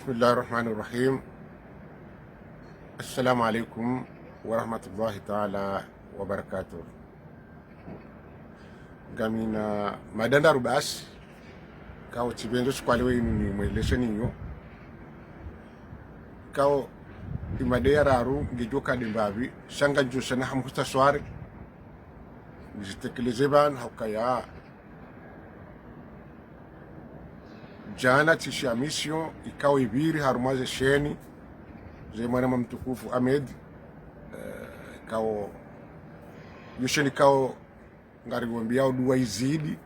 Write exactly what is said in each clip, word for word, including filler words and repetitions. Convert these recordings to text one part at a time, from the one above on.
بسم الله الرحمن الرحيم. السلام عليكم ورحمة الله تعالى وبركاته. Ngamina mada ndraru basi, ikao tsipvendza sikwalewe inu nimweleshe niyo. Ikao imada ya raru ngedjo ka nde mbapvi, sha ngamdjo sanya ha muhtaswari, nizitekeleze pvanu, ha ukaya djana tsisha mission ikao ipviri harumwa ze sheni ze mwananya mtukufu Ahmed, eh, ikao, yo sheni ikao ngariwombeyao dua izidi,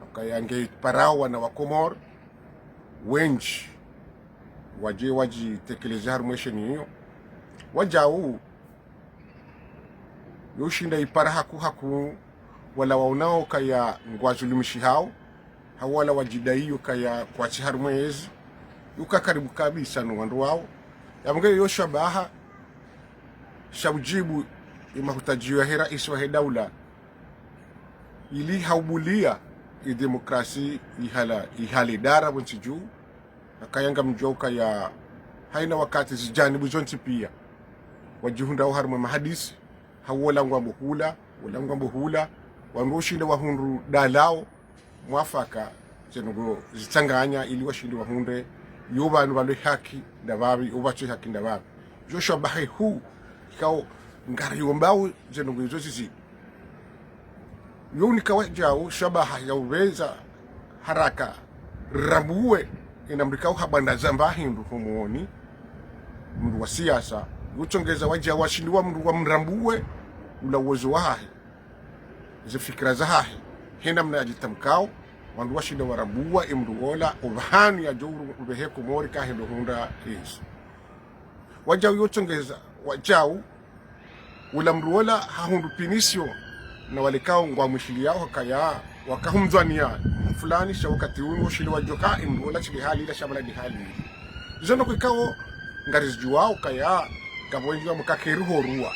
ukaya nge iparao wana wa Komori wendji wadje wadjitekeleze harumwa ye sheni iyo. Wadjau, yo ushinda ipara haku haku wala waonao ukaya ngwadhulumishihao, hau wala wadjidaiyo ukaya kwatsi harumwa yezi, yo uka karibu kabisa no wandru wao. Yapvo nge yo shabaha sha udjibu ye mahutadjio yahe raisi wahe daula, ili ha ubuliya ye demokrasi ihala, ihale dara pvo ntsi dju. Ukaya ngamdjuao ukaya haina wakati ze janibu zontsi pia wadjihundrao harumwa ye mahadisi, hau wola ngwambo hula, wola ngwambo hula, wandru ushinda wahundru dalao mwafaka, ze ndrongoo zitsanganya ili washinde wahundre yo pvanu pvalo haki nda pvapvi, yo pvatso haki nda pvapvi. Yo shabaha huu ikao ngariwombao ze ndrongoo izo zizi. Yo unika wadjau shabaha ya upvendza haraka rambuwe ina mdru ikao habanda zamba hindru ho mwoni, mdru wa siasa. Yo utsongeza wadjau washinde wa mdru wamrambuwe ula uwezo wahahe, ze fikira zahahe, he namna yadjitamkao, wandru washinde warambuwa ye mdru wola, opvahanu yadjo upvehe Komori kahendo hundra yezi. Wadjau yo utsongeza, wadjau, ula mdru wola hahundru punition na wale ikao ngwamwishiliyao, hukaya wakahumdzwaniya fulani, sha wakati unu ushinde wadjuwa ukaya ye mdru wola tsi nde hali ila, sha pvala nde hali ili. Izo ndrongoo ikao ngarizidjuwao ukaya ngapvo wendji wamkakeri ho ruwa.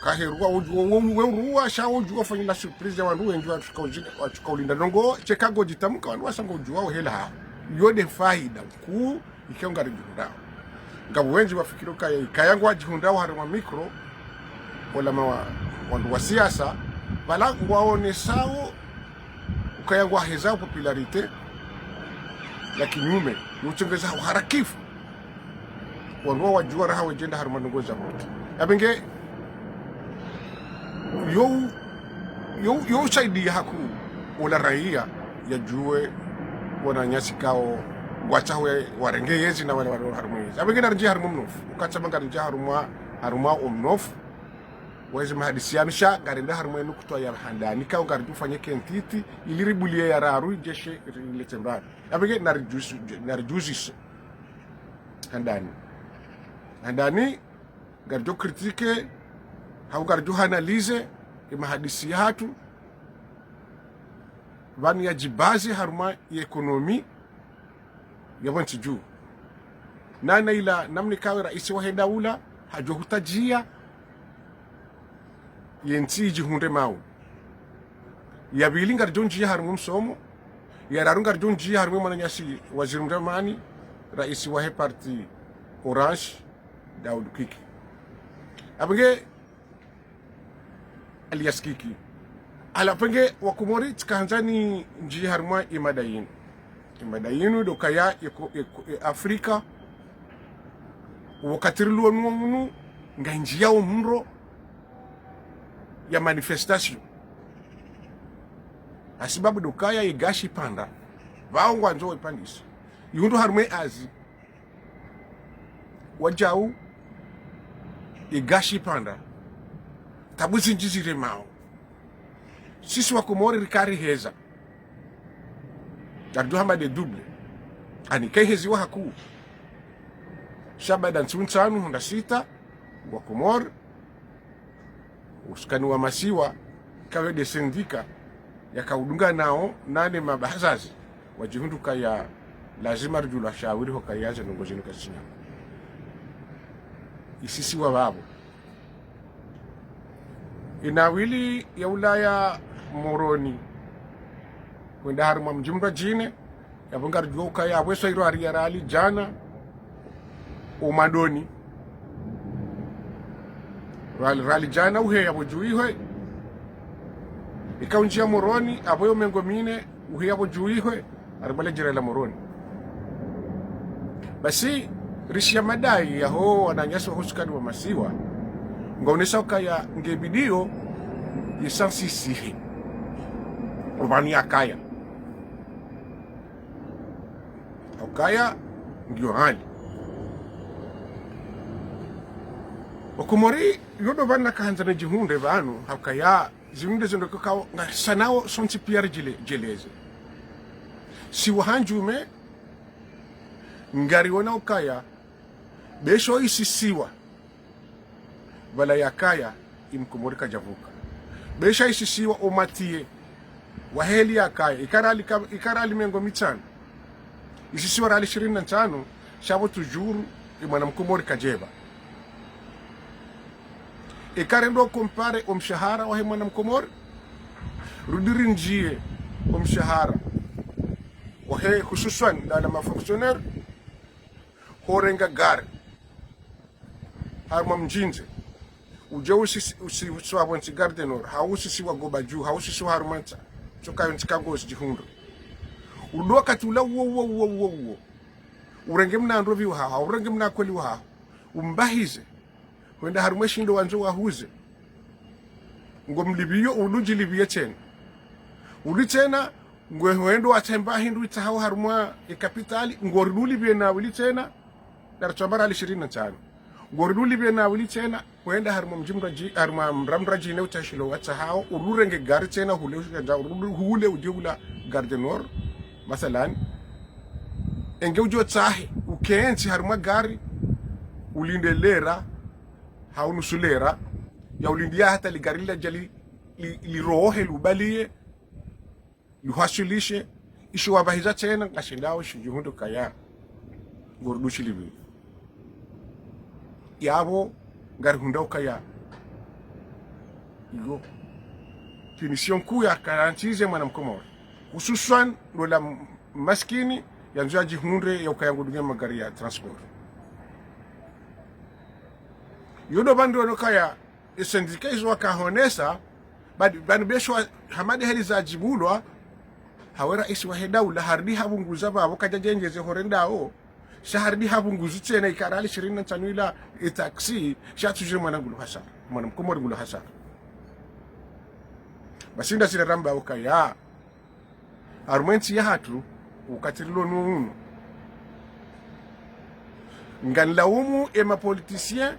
Kahe ruwa udjuwa, wo, wo, wo ruwa, sha udjuwa ufanyila surprise ya wandru wendji watsuka uji-, watsuka ulinda ndrongoo, tsi eka ngodjitamka wandru wasa ngodjuwao hela haho. Yo nde faida nkuu ikao ngaridjihundrao. Ngapvo wendji wafikiri ukaya, ikaya ngwadjihundrao harumwa micro, wola ma wa, wandru wa siasa, pvala ngwaonesao ukaya ngwahezao popularité, la kinyume, yo utsongeza uharakifu wandru wawadjuwa raha wedjenda harumwa ndrongoo za mauti. Yapvo nge yo, yo, yo usaidiya haku wola raiya yadjuwe wananyasi ikao ngwatsaho warenge yezi na wale walo harumwa yezi. Yapvo nge naridje harumwa mnofu. Ukaya tsamba ngaridja harumwa, harumwa o mnofu wa yezi mahadisi yanu, sha ngarenda harumwa ye nukutwa ya handani ikao ngaridjo ufanye ke ntiti, ili ribuliye ya raru idjeshe riletse mbapvi. Yapvo nge naridjuzi-, naridjuzise handani. Handani, ngaridjo critiquer, hau ngaridjo analyser ye mahadisi yahatru, pvanu yadjibaser harumwa ye économie ya pvo ntsi dju. Na, na ila namna ikao raisi wahe daula hadjo hutadjiya ye ntsi idjihundre mau. Ya pvili ngaridjo ndjiya harumwa msomo, ya raru ngaridjo ndjiya harumwa mwananyasi waziri mdru wa amani, raisi wahe parti Orange, Daoud Kiki. Yapvo nge alias Kiki. Ala, yapvo nge wa Komori tsikahandza nindjiye harumwa ye mada yinu. Ye mada yinu ndo ukaya ye ko-, ye ko-, ye Afrika, wakati rilo nuwo unu, ngayindjiyao mndro ya manifestation. Hasibabu ndo ukaya ye gaz ipanda, pvao ngwandzo wayipandise. Yihundru harumwa ye azi. Wadjau, ye gaz ipanda, tabu zindji ziremao. Sisi wa Komori rika riheza. Ngaridjo hamba nde double. Ani kayiheziwa hakuu. Sha baada ntsihu ntsanu hau nda sita, wa Komori, usukani wa masiwa, ikao nde syndicat yaka udunga nao, na ne mabahazazi, wadjihundru ukaya lazima ridjulwa shawiri hukaya ze ndrongoo zinu kazitsina. Isisiwa pvapvo. Inawili ya ulaya Moroni, hwenda harumwa mdji mdrwadjine, Yapvo ngaridjuwa ukaya apvo eso iro ari ya rali djana, o Madoni. Rali, rali djana uhe yapvo djuwa ihe. Ika undjiya Moroni, apvo yo mengo mine, uhe yapvo djuwa ihe. Ari bale djira la Moroni. Basi, rishiya madai yaho wananyasi waho usukani wa masiwa. Ngaonesa ukaya nge bidiyo, yesansisihe. Opvanu yakaya. Haukaya, ngiyo hali. Okomori, yo ndo pvanu nakahandza nidjihundre pvanu, haukaya, zinu nde zindru kakao, ngasanao sontsi piya ridjele-, djeleze. Si wahandjume, ngariona ukaya, besho isisiwa. Pvala yakaya, i Mkomori kadjavuka. Besha isisiwa o Matiye. Waheli yakaya. Ika rali ka-, ika rali mengo mitsanu. Isisiwa rali ishirini na ntsanu, shapvo tujuru, i mwana Mkomori kadjepva. Ika rendo compare o mshahara wahe mwana Mkomori. Rudi rindjiye o mshahara. Wahe hususwan, ndala ma fonctionnaire. Horenga gari. Harumwa mdjini. Udje usisi-, usi-, usisiwa pvo ntsi Gare du Nord, hau usisiwa Goba Dju, hau usisiwa harumwa ntsa. Tsoka yo ntsi kango usidjihundre. Udo wakati ula uwo, uwo, uwo, uwo, uwo. Urenge mna ndrovi wahaho, urenge mna kweli wahaho. Umbahize. Hwenda harumwa eshindo wandzo wahuze. Ngomlipviyo, udo udjilipviye tsena. Uli tsena, ngwe hwendo watsemba hindru itsahao harumwa ekapitali, ngori ulipviye na uli tsena, ndari tsamba rali ishirini na ntsanu. Ngori ulipviye na uli tsena, hwenda harumwa mdji mradji-, harumwa mdra mradjine utsahishilo watsahao, udo urenge gari tsena, hule ushikandza, udo hule udje hula Gare du Nord, mathalan. Enge udjo tsahe, ukentsi harumwa gari, ulinde lera, hau nusu lera, ya ulindiya hata ligari lila djali, li, lirohe lubaliye, luhaswilishe, isho wapvahiza tsena, ngashindao, isho djihundre ukaya. Ngori udo ushilipviye. Yapvo, ngarihundra ukaya. Iyo. Punition nkuu ya karantize mwana Mkomori. Hususwan, lola m-, maskini, yandzo yadjihundre ya ukaya ngudunge magari ya transport. Yo ndo pvandru ono kaya, e syndicat izo wakahonesa, badi, badi besho wa-, hamade heli zadjibulwa, hawe raisi wahe daula, harudi hapvunguza pvapvo kadjadjendjeze horendao, sha harudi hapvunguzu tsena ika rali ishirini na ntsanu ila e taxi, sha tsudje mwana ngulu hasara, mwana Mkomori ngulu hasara. Basi nda zile ramba ukaya, harumwa entsi yahatru, wakati rilo nuwo unu. Nganilaumu e ma politiciens,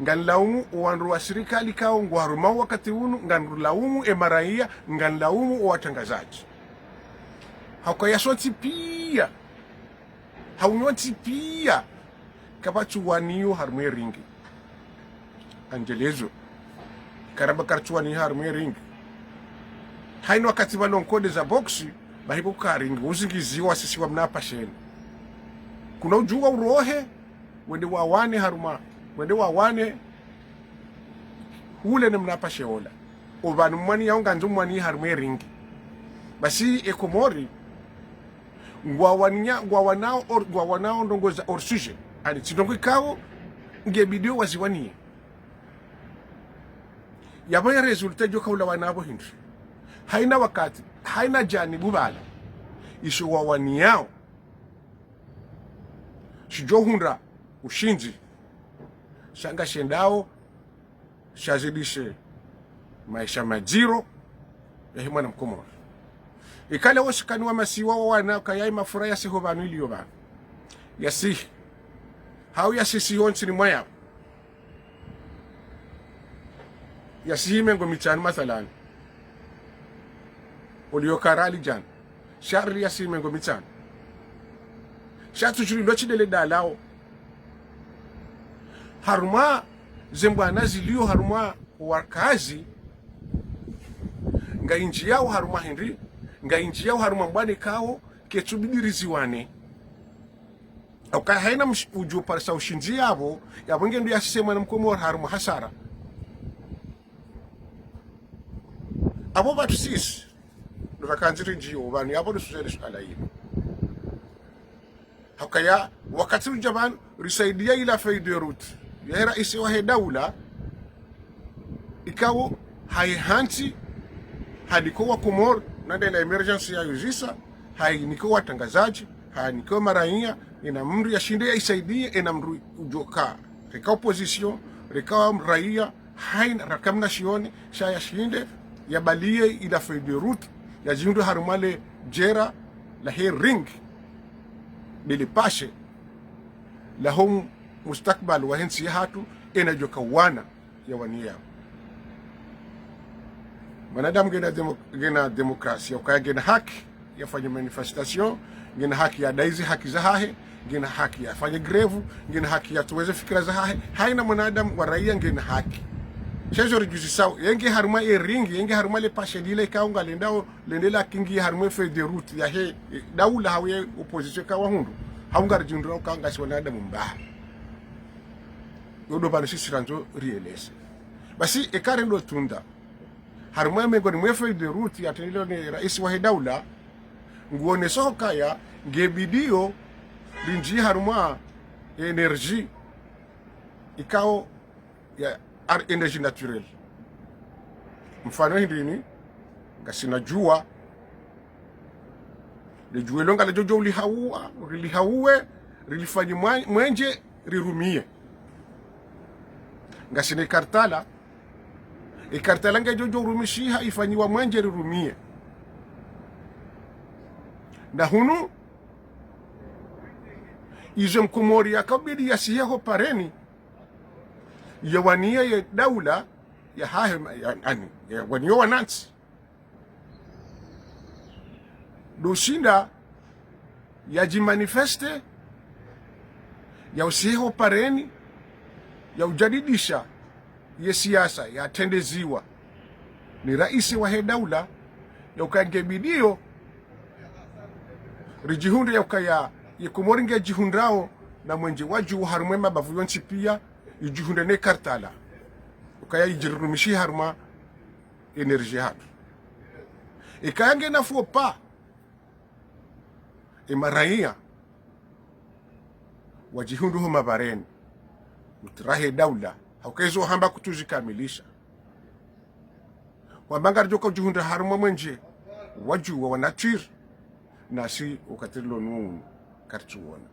nganilaumu o wandru wa sirikali kao ngwarumao wakati unu, nganilaumu e maraiya, nganilaumu o watrangazadji. Haukaya sontsi piya. Hau nyontsi piya, kapvatsu waniyo harumwa eringi. Andjelezo. Karamba karitsu waniyo harumwa eringi. Haina wakati pvalo nkode za boksi, bahi pvo ka ringi, uzingiziwa wasisiwa mna pasheni. Kuna udjuwa urohe, wende wawane harumwa, wende wawane, hule ne mna pashe ola. Opvanu mwaniyao ngandzo mwaniye harumwa eringi. Basi e Komori, ngwawaniya, ngwawanao or-, ngwawanao ndrongoo za hors sujet. Ani tsi ndrongoo ikao, nge bidiyo waziwaniye. Yapvo ya résultat djo kaula wanapvo hindru. Haina wakati, haina djanibu pvala. Isho wawaniyao. Shidjo hundra, ushindzi. Sha ngashendao, shazidishe maesha madziro, yahe mwana Mkomori. Ikale wo shikani wa masiwa wo wana ukaya e mafura yasiho pvanu iliyo pvanu. Yasihi. Hau yasisiho ntsini mwayapvo. Yasihi mengo mitsanu mathalan. Oliyo ka rali djana. Sha rali yasihi mengo mitsanu. Sha tsudjulilo tsi ndele dalao. Harumwa ze mbwana ziliyo harumwa wakazi, ngayindjiyao harumwa hindri, ngayindjiyao harumwa mbwana ikao, ketsu bidi riziwane. Haukaya haina msh-, udjo parisa ushindzi yapvo, yapvo nge ndo yasise mwana Mkomori harumwa hasara. Apvo pvatsu sisi, ndo rakandzi rindjiyo, pvanu yapvo ndo suzele suala ilo. Hukaya wakati udja pvanu risaidia ila feuille de route yahe raisi wahe daula, ikao haihantsi, haniko wa Komori, nande la émergence ya yuzisa, hainiko watrangazadji, hainiko maraiya, ena mndru yashinde yaisaidie, ena mndru udjoka reka opposition, reka mraiya, haina rakamna shioni, sha yashinde yabalie ila feuille de route, yadjihundru harumwa le djera lahe ring, bele pashe laho mustakbal wahe ntsi yahatru, ena djoka wana yawaniya. Mwanadamu ngena demo-, ngena demokrasia, ukaya ngena haki yafanye manifestation, ngena haki yadai ze haki zahahe, ngena haki yafanye grève, ngena haki yatowe ze fikira zahahe. Haina mwanadamu wa raiya ngena haki. Sha izo ridjuzisao, yenge harumwa ye ring, yenge harumwa le pashe lile ikao ngalendao, lende lakingi harumwa feuille de route yahe, e, daula hau ye opposition ikao wahundru. Hau ngaridjihundru ukaya ngasi wanadamu mbaha. Yo ndo pvanu sisi randzo rieleze. Basi, eka rendo tunda harumwa mengoni mwe feuille de route yatrendelewa ne raisi wahe daula, nguoneso hukaya ngebidio rindji harumwa énergie ikao ya ar-, énergie naturelle. Mfano hindrini, ngasina djuwa. Le djuwa ilo ngaledjo djo ulihauwa, rilihauwe, rilifanye mwa-, mwenje, rirumie. Ngasina ikartala, ikartala ngedjo djo urumishiha ifanyiwa mwenje rirumie. Na hunu, izo mkomori yakabidi yasihe ho pareni, yawaniye ye daula yahahe ma-, ya, ani, yawaniye wanantsi. Ndo ushinda yadjimanifeste, yausihe ho pareni, yaujadidisha ye siasa yatrendeziwa ni raisi wahe daula, yaukaya ngebidio ridjihundre yaukaya ye Komori ngedjihundrao na mwenje wa djuwa harumwa ye mabavu yontsi pia, idjihundre ne kartala, ukaya idjirirumishi harumwa énergie hatru. Ikaya ngena faux pas, e maraiya wadjihundru ho mabareni, utrahe daula, hauka izo hamba kutsuzikamilisha. Wamba ngaridjoka udjihundra harumwa mwenje wa djuwa wa nature, nasi wakati rilo nunu karitsuona.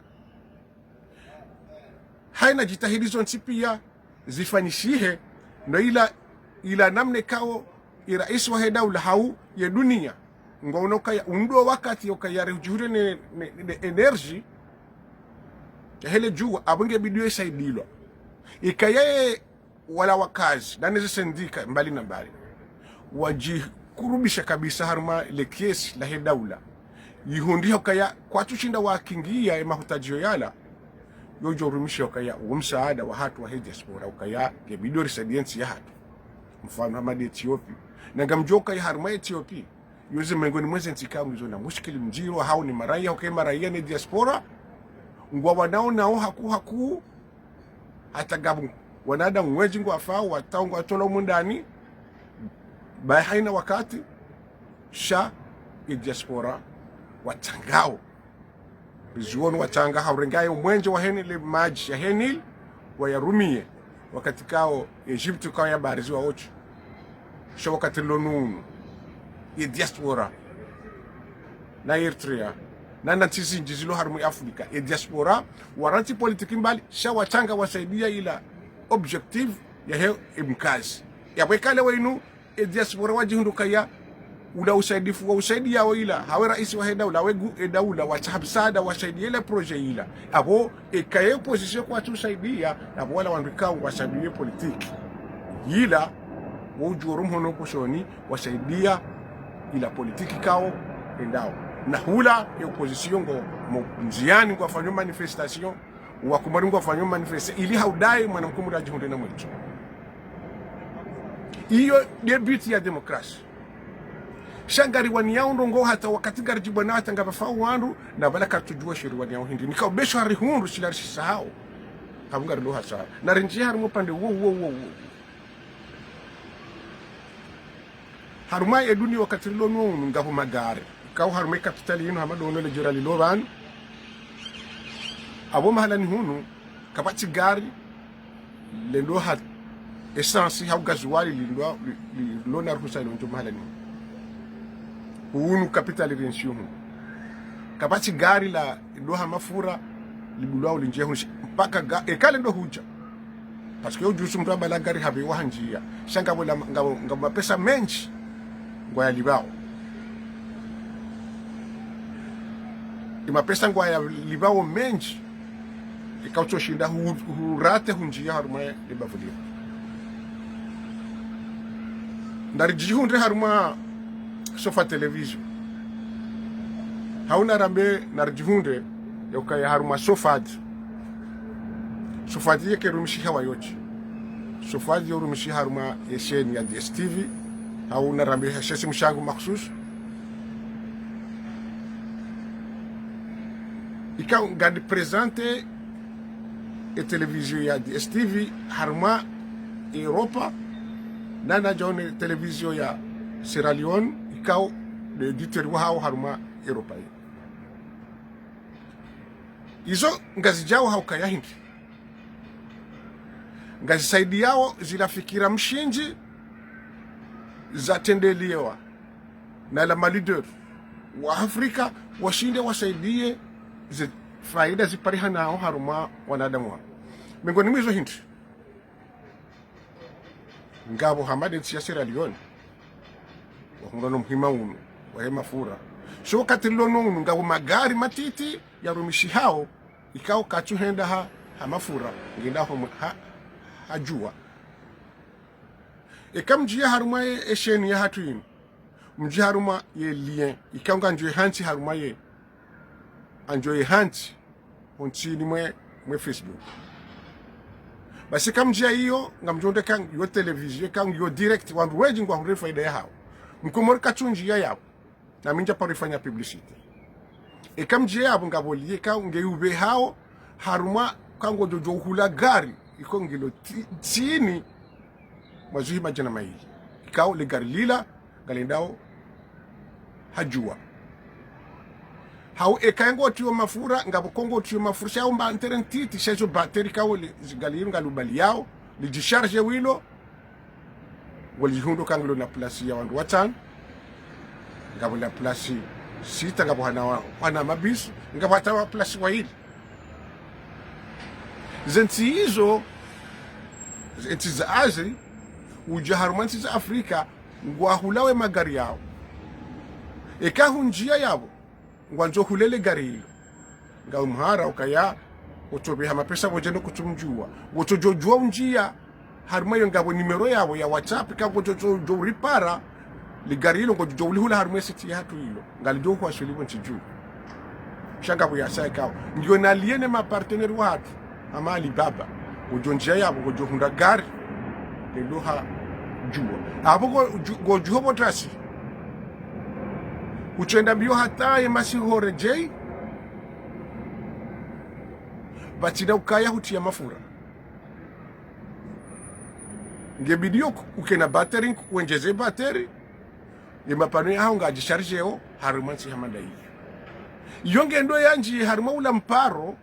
Haina djitihadi zontsi pia zifanyishihe, no ila, ila namna ikao ye raisi wahe daula hau ye dunia ngwaono ukaya undro wakati ukaya rihudjuhuri ne, ne, ne énergie yahe le djuwa, apvo ngebidio isaidilwa. Ikaya ye wala wakazi, nane ze sendika mbali na mbali, wadjikurubisha kabisa harumwa le kiesi lahe daula, yihundriha ukaya kwatsushinda wakingiya ye mahutadjiyo yala, yodjo urumisha ukaya wo msaada wahatru wahe diaspora ukaya ngebidio risaidiye ntsi yahatru. Mfano hama nde Ethiopie. Na ngamdjo ukaya harumwa Ethiopie, yo ze mengoni mwa ze ntsi ikao ngizo na mushkili mdziro, hau ni maraiya, hukaya maraiya ne diaspora ngwawanao nao hakuu hakuu, hata ngapvo wanadamu wendji ngwafao, watao ngwatolwa umundani, bahi haina wakati, sha ye diaspora watsangao. Riziono watsanga hau rengayo mwenje wahe Nil, le madji yahe Nil, wayarumiye, wakati ikao Egypte ikao yabariziwa otsi. Sha wakati rilo nunu, ye diaspora, na Eritrea, na, na ntsi zindji zilo harumwa Afrika, ye diaspora, warantsi politiki mbali, sha watsanga wasaidiya ila objectif yahe mkazi. Yapvo ikale wa inu, ye diaspora wadjihundru ukaya ula usaidifu wa usaidiya wo ila, hawe raisi wahe daula, hawe gu-, ye daula, watsaha msaada, wasaidiye le projet ila. Apvo, eka ye opposition kwatsu usaidiya, apvo wala wandru ikao wasaidiye politiki ila, wodjuwa oro mhono posoni, wasaidiya ila politiki ikao yendao. Na hula ye opposition ngo mo ndziani ngwafanyo manifestation, wakomori ngwafanyo manifeste, ili haudayi mwana mkomori adjihundre na mwendje. Iyo nde but ya demokrasi. Sha ngariwaniyao ndrongoo hata wakati ngaridjibwana hata ngapvafao wandru, na pvala karitsudjuwa sho riwaniyao hindri. Nika ubesho harihundru shila rishisahao. Hapvo ngarilo hasara. Na rindji harumwa upande wo, wo, wo, wo. Harumwa ye dunia wakati rilo nunu ngapvo magari. Ikao harumwa ye kapitali yinu hama ndo ono le djera lilo pvanu, Apvo mahalani hunu, kapvatsi gari lendo ha essence hau gazuwali lindo, li, li, lona ruhusa londjo mahalani hunu. Hunu kapitali rentsi hunu. Kapvatsi gari la, lendo ha mafura, libulwao lindjie hunu, mpaka ga, eka lendo hudja. Parce que udjuzi mndru abala gari hapvewa ha ndzia. Sha ngapvo la, ngapvo, ngapvo mapesa mendji ngwayalipvao. Ye mapesa ngwayalipvao mendji, eka utsoshinda hu, hurate hunjia harumwa le bavu lio. Naridjihundre harumwa Sofa Television. Hau narambe naridjihundre yaukaya harumwa Sofad. Sofad yeke rumishiha wa yotsi. Sofad yo rumishiha harumwa ye chaîne ya D S T V. Hau narambe ha chaîne mshangu makhsus. Ika ngandi présenter ye télévision ya D S T V harumwa Europa, na nadja one télévision ya Sierra Leone, ikao nde éditeur wahao harumwa Europa ye. Izo ngazidjao haukaya hindri. Ngazisaidiyao zila fikira mshindzi zatrendelewa na la ma leader wa Afrika, washinde wasaidiye ze faida ziparihanao harumwa wanadamu wao. Miongoni mwa izo hindri, ngapvo hama nde ntsi ya Sierra Leone, wahundra no muhima unu wahe mafura. So wakati lilo no unu, ngapvo magari matiti yarumishihao, ikao katsuhenda ha, ha mafura, ngenda ho mwe, ha, ha djuwa. Eka mdjiya harumwa ye, ye chaîne yahatru inu, mdji harumwa ye lien, ikao ngandjo ye hantsi harumwa ye, andjo ye hantsi hontsini mwe, mwe Facebook. Basi eka mdjiya iyo, ngamdjo ndeka yo télévision, eka yo direct, wandru wendji ngwahundre faida yahao. Mkomori katsundjiya yapvo, nami ndjaparo ifanya publicité. Eka mdjiya yapvo ngapvo lien, eka nge upvehao, harumwa ka ngodjo djo hula gari, iko ngilo ti, ntsini mwa zihwi madjana mayili. Ikao le gari lila, ngalendao ha djuwa. Hau eka ngotriyo mafura, ngapvo ko ngotriyo mafura, sha umba ntere ntiti, sha izo batterie ikao le, zi gari lilo ngalo baliyao, lidjisharge wilo, ngolidjihundro ka ngilo na place ya wandru watsanu, ngapvo na place sita, ngapvo hana wa, hana mabisi, ngapvo hata wa place wayili. Ze ntsi izo, ze ntsi za Asie, udja harumwa ntsi za Afrika, ngwahulao ye magari yao. Eka hunjiya yapvo, ngwandzo hule le gari lilo. Ngawe mhara ukaya, utsopveha mapesa pvo djeno kutsumdjuwa. Utsodjo djuwa unjiya, harumwa iyo ngapvo numéro yapvo ya WhatsApp, ka utsodjo djo uripara, le gari lilo ngodjo ulihula harumwa ye site yahatru ilo. Ngalidjo huwaswili pvo ntsi dju. Sha ngapvo yasaya ikao. Ngiyo na lien ne ma partenaire wahatru. Hama Alibaba. Ngodjo njiya yapvo, ngodjo hundra gari. Lendo ha djuwa. Apvo ngo, dju, ngodjo hopvo trasi. Utsenda mbiyo hata ye masihu redjei. Pvatsina ukaya hutriya mafura. Nge bidiyo ukena batterie, wendjeze batterie. Ye mapano yahao ngadjishargeo harumwa ntsi hama ndayi. Iyo ngendo yandji harumwa ula mparo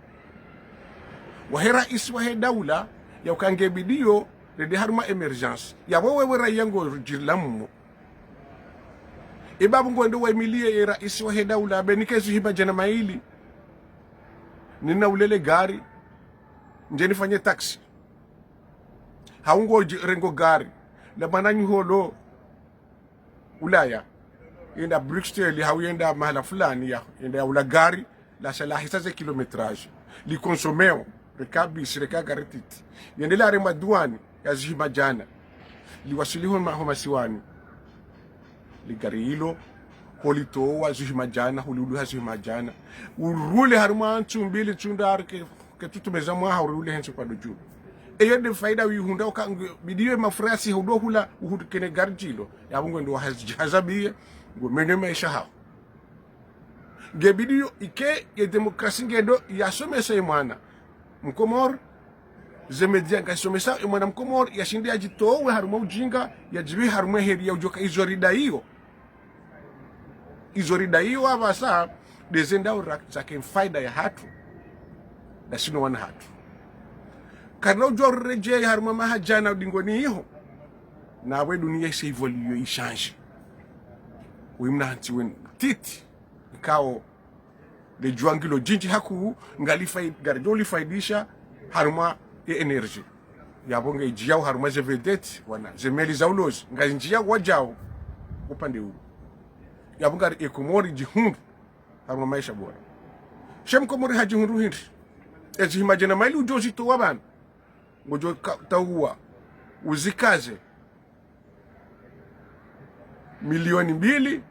wahe raisi wahe daula, yauka nge bidiyo rende harumwa émergence. Yapvo wewe raiya ngodjirila mumo. Ipvapvo ngwendo wemiliye ye raisi wahe daula, be nike zihwi madjana mayili. Nina ule le gari. Ndje nifanye taxi. Hau ngodji rengo gari la mwananyuho lo Ulaya, yenda Bruxelles, hau yenda mahala fulani ya, yenda ya ula gari, la sha lahisa ze kilométrage. Li consomeo, reka bisi, reka gari titi. Yende la harumwa duwani ya zihwi madjana. Liwaswili ho ma, ho masiwani. Le gari lilo, holitowa zihwi madjana, holiuluha zihwi madjana. Urule harumwa ntsu mbili, ntsu ndraru ke, ke tutumeza mwaha urule hentsi pvado dju. Eyo nde faida uyihundra uka nge bidiyo ye mafura yasi hudo hula uhundre kene gari lilo. Yapvo ngwendo wahaz, hazabiye, ngomenye maesha hao. Nge bidiyo ike ye démocratie ngendo yasomesa ye mwana Mkomori, ze média ngazisomesa ye mwana Mkomori, yashinde yadjitowe harumwa ujinga, yadjipve harumwa heri ya udjoka izo ridayiyo. Izo ridayiyo apvasa, nde zendao ra, zake faida yahatru. Ndasi no wana hatru. Karina udjuwa uredjeyi harumwa maha djana udingoni iho. Na we dunia ise évolué, ishanje. Uyi mna hantsi wenu titi. Ikao, le djuwa ngilo djindji hakuu, ngalifai-, ngaridjo lifaidisha harumwa ye énergie. Yapvo nge idjiyao harumwa ze vedette, wana, ze meli za ulozi, ngaindjiyao wadjao, upande unu. Yapvo ngari e Komori djihundru harumwa maesha bora. She mkomori hadjihundru hindri? Ezi hima djana meli udjo zitowa pvanu. Ngodjo ka-, tauwa. Uzikaze. Milioni mbili,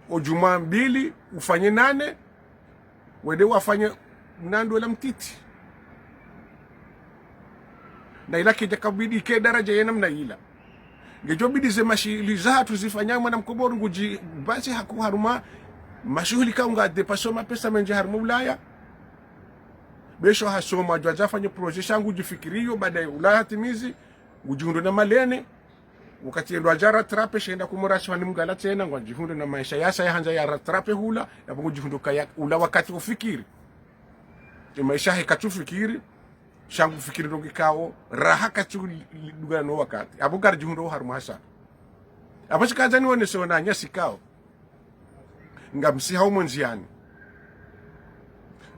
o djumwa mbili, ufanye nane, wende wafanye mnandu wala mtiti. Na ila kedja kabidi ke daraja yena mna ila. Ngedjo bidi ze mashuhuli zahatru zifanya mwana mkomori ngudji basi hakuu harumwa mashuhuli kaunga dépensé mapesa mendji harumwa Ulaya. Besho hasoma, djwadja fanye projet sha ngudjifikiriyo, baada ya Ulaya hatimizi, ngudjihundru na malene, wakati yendo adja rattraper, shenda kumurasi wani mgala tsena, ngwadjihundru na maesha yasa yahandza ya rattraper hula, yapvo ngudjihundru kaya ula wakati ufikiri. E maesha he katsufikiri, sha ngufikiri ndrongo ikao, raha katsu li-, li-, dungana no wakati. Apvo ngaridjihundru harumwa hasara. Apvo shikandza niwonese wananyasi ikao. Ngamsihao mwe ndziani.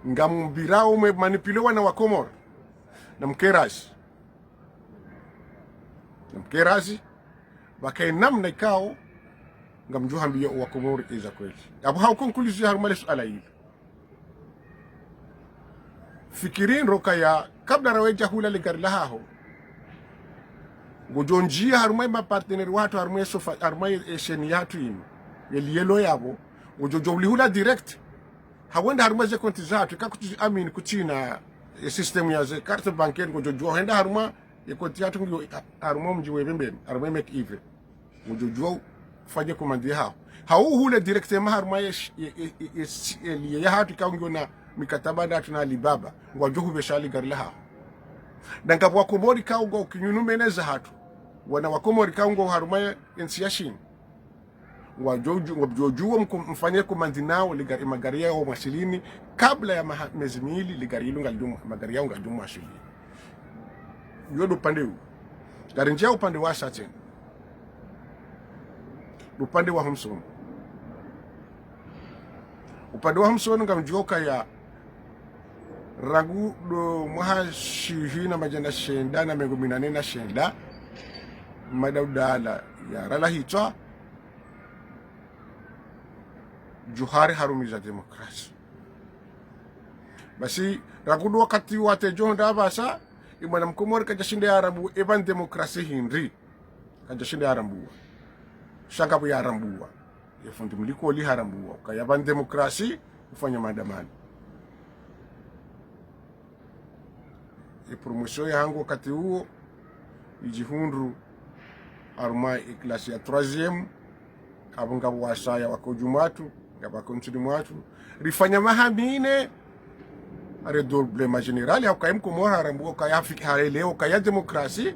Ngamwambirao mwe manipulé wana wa Komori. Na mkerazi. Na mkerazi. Pvakaye namna ikao. Ngamdjo hambia wa Komori eza kweli. Apvo hau conclusion harumwa le suala hili. Fikiri ndro kaya kabla rawedja hula le gari lahaho. Ngodjo ndjia harumwa ye ma partenaire wahatru harumwa ye sofa, harumwa ye, ye chaîne yahatru inu. Ye lielo yapvo. Ngodjo djo ulihula direct. Hawenda harumwa ze konti zahatru. Ika kutsi amini kutsina ye système ya ze carte bancaire ngodjo djo henda harumwa ye konti yahatru ngiyo harumwa mdji we pvembeni. Harumwa ye meki ive. Ngodjo djuwa ufanye commande haho. Hau uhule directement harumwa ye sh-, ye, ye, ye, ye sh-, ye lié yahatru ikao ngiyo na mikataba nahatru na Alibaba. Ngwadjo hupvesha le gari lahaho. Na ngapvo wa Komori ikao ngwao kinyume ne zahatru. Wana wa Komori ikao ngwao harumwa ye ntsi ya Shini. Ngwadjo dju-, ngwadjo djuwa mko-, mfanye commande nao le gari, magari yao mwashilini, kabla ya maha-, mezi mili, le gari ilu ngalidjo mwa-, magari yao ngalidjo mwashilini. Yo ndo upande wu. Ngarindjia upande wa sha tsena. Ndo upande wa ho msono. Upande wa ho msono ngamdjuwa ukaya rangu ndo mwaha shihwi na madjana shenda na mengo minane na shenda, mada udala ya rala hitswa, Djuhari harumiza demokrasi. Basi, rangu ndo wakati wa tedjo nda apvasa, ye mwana mkomori kadjashinda yarambuwa, eba demokrasi hindri. Kadjashinda yarambuwa. Sha ngapvo yarambuwa. Ye fundi mlikoli harambuwa. Ukaya eba demokrasi, ufanya maandamano. Ye promotion yahangu wakati uwo, idjihundru harumwa ye classe ya troisième, apvo ngapvo wasaya wako dju mwatru, ngapvo wako ntsini mwatru. Rifanya maha mine, redoublement général, hauka ye mkomori harambuwa, ukaya fik-, haelewa, ukaya demokrasi,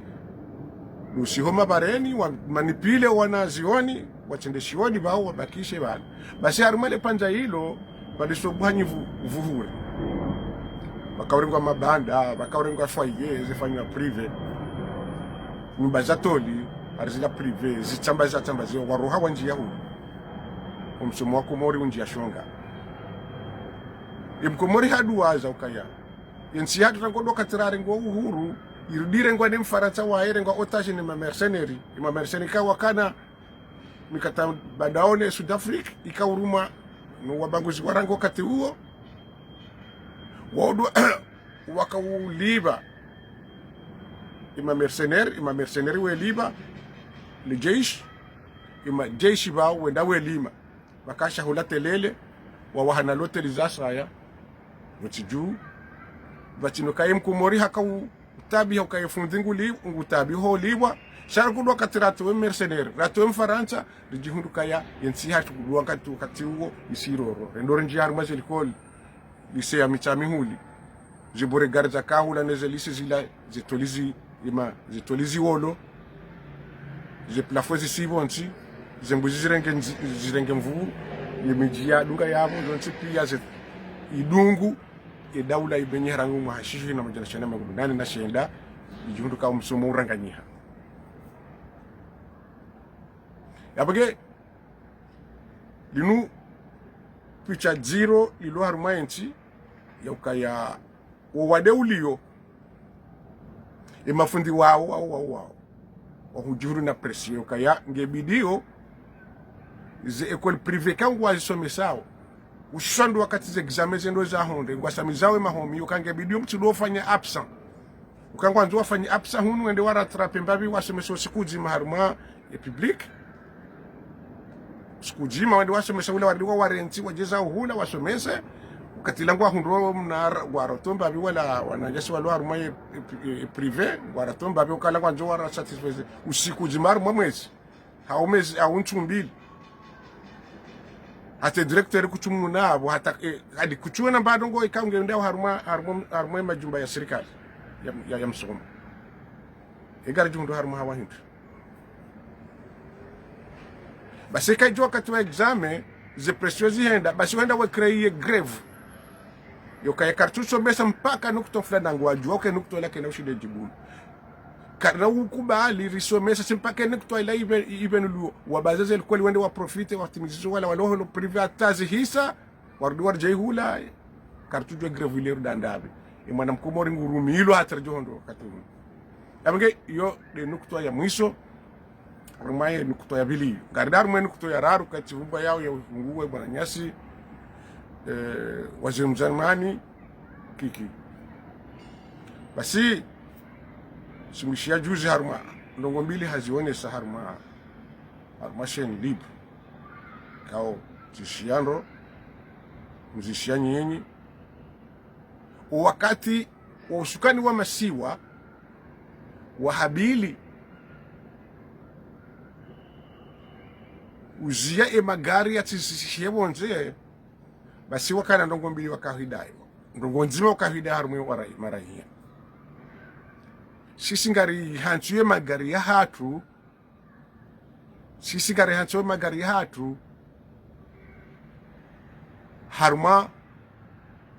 nusiho mabareni, wa manipulé wanazioni, watsende shioni pvao, wabakishe pvanu. Basi harumwa le pvandza ilo, pvaliso buhanyi vu-, vuhuri. Pvakaurengwa mabanda, pvakaurengwa foyer, zifanywa privé. Nyumba za toli, hari zila privé, zitsamba zatsamba zio, waroha wandjia hu. Omsomo wa Komori undjia shonga. Ye mkomori haduwaza ukaya. Ye ntsi yahatru rangu ndo wakati rarengwa uhuru, irudi irengwa ne Mfarantsa wa irengwa otage ne ma mercenaires, ye ma mercenaires ikao wakana mikataba nao ne Sud Afrique, ikao urumwa no wabaguzi wa rangu wakati uwo. Wao ndo wakaulipva. Ye ma mercenaires, ye ma mercenaires welipva, le jeshi, ye ma jeshi pvao wenda welima. Pvakasha hula telele, wawaha na loteli zasaya, pvontsi dju, pvatsina ukaya ye mkomori haka u-, utabiha ukaya fundi nguli, ngutabiho lipvwa, sha rangu ndo wakati ratowe mercenaires, ratowe Mfarantsa, ridjihundru ukaya, ye ntsi yahatru ndo wakati, wakati uwo, isi roro. Rendo rindjia harumwa ze likoli, lycée ya Mitsamihuli. Ze beauregard zaka hula ne ze lycée zila, ze toli zi, ye ma, ze toli ziwolo. Ze plafond zisi pvontsi, ze mbuzi zirenge nzi-, zirenge nvuu, ye midji yadunga yapvo, zontsi pia ze idungu, Ye daula ibenyeha rangu mwaha shihwi na madjana shenda mengo minane na shenda, idjihundru ka omsomo uranganyiha. Yapvo nge, linu picha dziro lilo harumwa yentsi, yaukaya wo wade uliyo, emafundi wao, wao, wao, wao, wahudjihundru na pression yaukaya ngebidiyo ze école privée ka ngwazisomesao, hususwani wakati ze examen zendo zahundre, ngwasamizao emahomi, yauka ngebidiyo mtsudo ufanya absent. Uka ngwandzo wafanye absent hunu, wende warattrape mbapvi, wasomese usiku udzima harumwa ye public. Usiku udzima, wende wasomese hula, warudi wawarenti, wadjeza hula, wasomese. Wakati la ngwahundro mna ngwaratomba pvi wala wananyasi walo harumwa ye, ye, ye, ye privé, ngwaratomba pvi ukala ngwandzo warasatisfaire usiku udzima harumwa mwezi. Hau mezi, hau ntsu mbili. Hata directeur kutsumuna apvo, hata, eh, hadi kutsuwona mbadongo ika ungenda harumwa, harumwa, harumwa majumba ya sirikali, ya, ya, ya msomo. Eka ngaridjihundru harumwa hawa hindru. Basi eka idjo wakati wa examen, ze pression zihenda, basi wahenda wa créer grève. Yaukaya karitsusomesa mpaka nukta fulani, nangu wadjuwa uka nukta ila kayina ushinde djibuni. Karina ukubali risomesa si mpaka nukta ila ibe, ibe nulu wabaza ze likoli wende waprofite, watimizizo wala walo holo privé hata zihisa, warudi waridjayi hula, karitsudjuwa grève ile rudandapvi. Ye mwana mkomori ngurumilwa hata ridjohundru wakati unu. Yapvo nge, iyo nde nukta ya mwiso. Harumwa ye nukta ya pvili. Ngarida harumwa ye nukta ya raru, kati pvumba yao ya ufunguwe mwananyasi, eh, waziri mzamani, Kiki. Basi, simwishiya juzi harumwa, ndrongoo mbili hazionesa harumwa, harumwa chaîne libre. Kao, zishiya ndro, mzishiya nyenyi. Wakati wa usukani wa masiwa, wahabili uziya emagari yatsisishiye pvondze, basi wakana ndrongoo mbili wakahidayo. Ndrongoo ndzima wakahidayo harumwa ye warai-, maraiya. Sisi ngarihantsuwo emagari yahatru, sisi ngarihantsuwo emagari yahatru, harumwa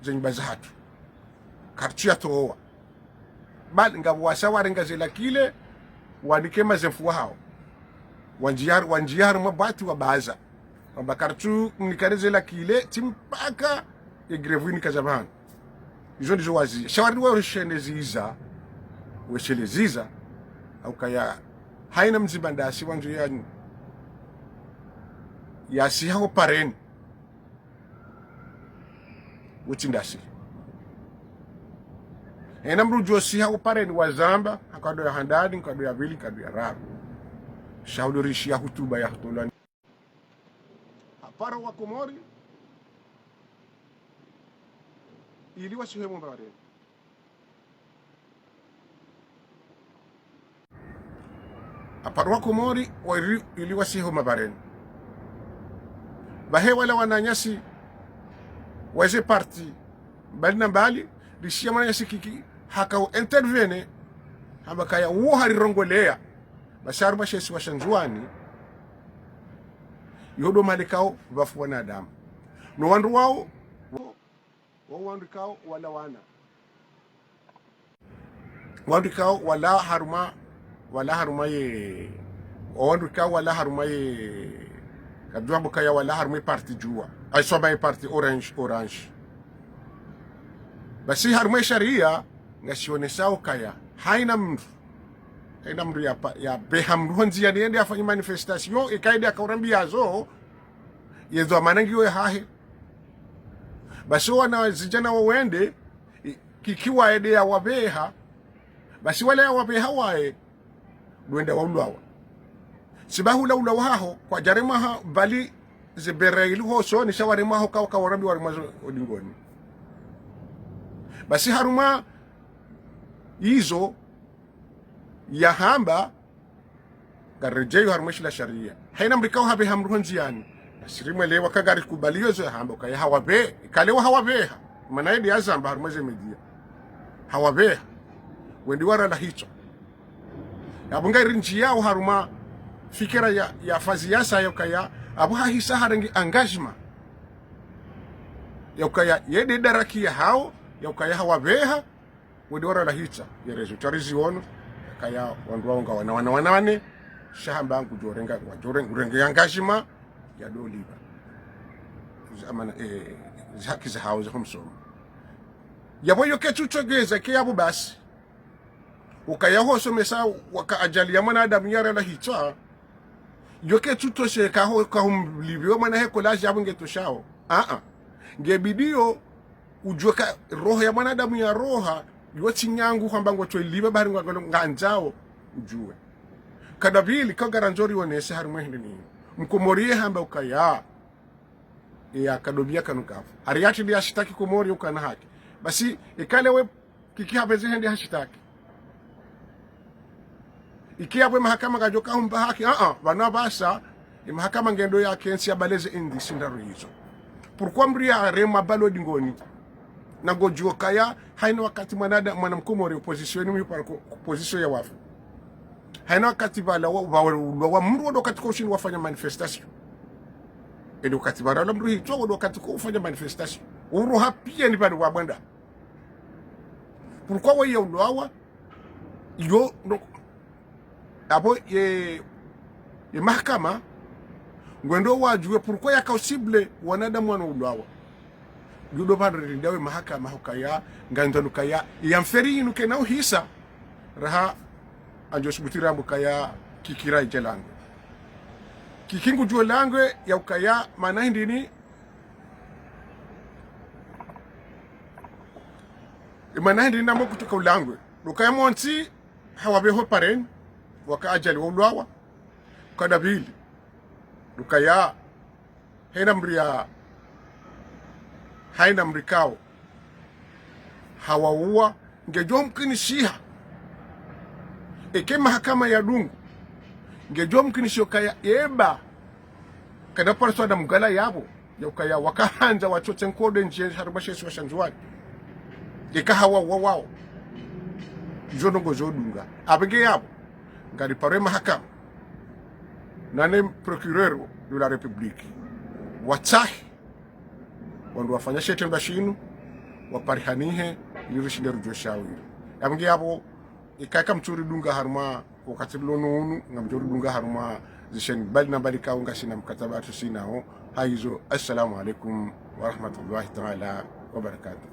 ze nyumba zahatru. Karitsuyatowa. Bali ngapvo wasa warenga ze lakile, wanike mazefu wahao. Wandjiya, wandjiya harumwa bwati wabaza. Wamba karitsu mnikane ze lakile, tsi mpaka ye grève inika za pvanu. Izo ndizo waziya. Sha warudi weshelezeza, weshelezeza, yaukaya hayina mdzima ndasi wandzo ya, yasiha ho pareni. Wutsi ndasi. Hayina mdru djo siha ho pareni wazamba, ha nkado ya handani, nkado ya pvili, nkado ya raru. Sha hudo rishiya hutuba ya hutolwa. Hapara wa Komori, ili wasihe ho mabareni. Hapara wa Komori, wa ili, ili wasihe ho mabareni. Pvahe wala wananyasi, waze parti, mbali na mbali, rishiya mwananyasi Kiki, haka u intervenir, hamba kaya uwo harirongoleya. Basi harumwa she isiwa sha Ndzuwani, yodo mahala ikao pvafu wanadamu. No wandru wao, wao wandru ikao wala wana. Wandru ikao wala harumwa, wala harumwa ye, wandru ikao wala harumwa ye, kadjuwa mbo kaya wala harumwa ye parti djuwa. Ayi, swaba ye parti orange, orange. Basi harumwa ye shariya, ngasionesao kaya hayina mdru, hayina mdru yapa, yabeha mdru ho ndziyani yende yafanye manifestation, eka yende yakaurambiya zo, ye dhwamana ngiyo yahahe. Basi wana zijana wa wende, i, Kiki waye nde yawabeha, basi wala yawabeha waye, ndo wenda waulwawa. Sibabu hula ulawa haho, kwadjaremwa ha, bali ze bera ili hosoni, sha waremwa ho ka, ka warambi waremwa zo odingoni. Basi harumwa izo yahamba, ngaredjeyo harumwa shila shariya. Hayina mdru ikao habeha mdru ho ndziyani. Nasi rimwelewa ka ngarikubaliyo zo yahamba, ukaya hawabe, ikalewa hawabeha. Mana yedi yazamba harumwa ze media. Hawabeha. Wendi warala hitswa. Apvo ngari ndjiyao harumwa fikira ya, ya fazi yasa yaukaya, apvo hahisa harenge engagement. Yaukaya, yede daraki yahao, ya ukaya hawapveha, wende warala hitsa, ye résultat riziono, kaya wandru wawo nga wana wana wana wane, sha hamba ngudjo renga, ngudjo renga, urenge engagement ya ndo ulipva. Ze amana, eh, ze haki zahawo za ho msomo. Yapvo yo ketsu tsogeza, ke yapvo basi. Ukaya ho somesa waka ajali ya mwanadamu yarala hitsa, yo ketsu tosheka ho kahumlipvi we mwana he kolaji yapvo nge toshao. Aa. Nge bidi yo udjuwe ka roho ya mwanadamu ya roha, yo tsi nyangu hamba ngotso ilipva bahari ngwa ngolo ngandzao udjuwe. Kadapvili, ka ngarandzo rionese harimwa hindri ni. Mkomori ye hamba ukaya. Iya, kadopviya kanu kafu. Hari yatsi ndi yashitaki Komori ukana haki. Basi, ikale we kiki hapvezi hende hashitaki. Iki yapvo ye mahakama kadjoka humpva haki, aa, pvanu pvasa, ye mahakama ngendo ya kentsi ya baleze indi sindaro hizo. Pourquoi mdru ya rema balo dingoni? Na ngodjuo kaya, haina wakati mwanada, mwana mkomori opposition ni mwipa ko-, opposition ya wafu. Haina wakati pvala wa, wa, wa, wa mdru wado wakati ko ushindi wafanya manifestation. Ende wakati pvala la mdru hitso wado wakati ko ufanya manifestation. Uro hapia ni pvanu wa bwenda. Pourquoi waye ya ulwawa? Yo, no. Apvo ye, ye mahakama, ngwendo wadjuwe pourquoi yaka usible wanadamu wano ulwawa. Yudo pvandre rindawe mahakama hukaya, ngandzanu kaya, ya mferi inu kena uhisa, raha andjo subuti rambu kaya kikira idje langwe. Kiki ngudjo langwe ya ukaya, mana hindri ni, mana hindri ni nambo kutsoka ulangwe. Ukaya montsi, hawapveho pareni, waka ajali wa ulwawa, kadapvili. Ukaya, haina mdru ya, haina mdru kao, hawauwa, ngedjo mkinishiha. Eke mahakama ya dungu, ngedjo mkinishiha ukaya, eba, kada paraswa na mgala yapvo, ya ukaya wakahandza watsotse nkode ndje harimwa she isiwa sha Ndzuwani. Eka hawauwa wao. Izo ndrongoo zo dunga. Apvo nge yapvo. Ngari pare mahakama. Nane procureur de la République. Watsahe. Wandru wafanya she itrendwa shinu. Waparihanihe. Ili rishinde rudjuwe shawiri. Apvo nge yapvo. Ikaya kamtsu ridunga harimwa wakati rilo nunu, ngamdjo ridunga harimwa zisheni mbali na mbali kao ngasina mkataba tusinao. Hayizo, assalamu alaikum wa rahmatullahi ta'ala wa barakatuh.